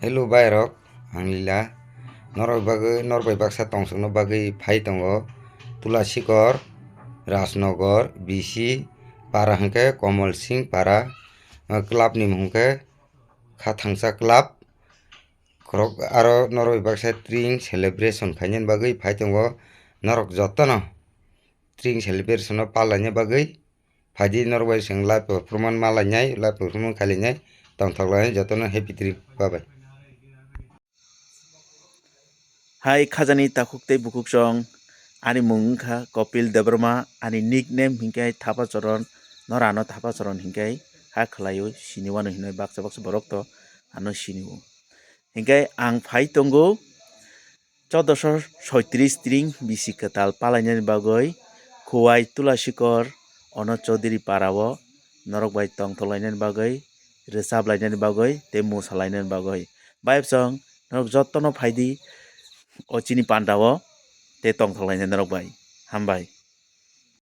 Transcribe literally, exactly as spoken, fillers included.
Hello bhai rok, ang Lila. Norok bagwi, norok bai baksa tongsokno bagwi phai tongo. Tulasikor, Rajnogor, B C, para hwnkhe Komol Singh para, o club ni mung khe Khathangsa Club. Khorok aro norok bai baksa tring celebration khainani bagwi phai tongo. Norok jotono tring celebration no palaina bagwi phaidi norok bai chwng live performance ma lainai, live performance khai lainai, tongthok lainai, jotono happy trip, bye bye. Hai khajani takhuk tei bukhuk chwng, ani mung wngkha Kopil Debbarma, ani nickname hinkhe Thapa Choron, nora ano Thapa Choron hinkhe ha khwlaio, sini wano hinwi baksa baksa borok to ano sinio. Hinkhe ang phai tongo chodosho soitris tring bisi kwtal palainani bagwi Khowai Tulasikor ono Chaudhary parao norok bai tongthok lainani bagwi, rwchap lainani bagwi tei mosa lainani bagwi. Bai bwswng norok jotono phaidi o chini pandao tei tongthok lainai norok bai. Hambai.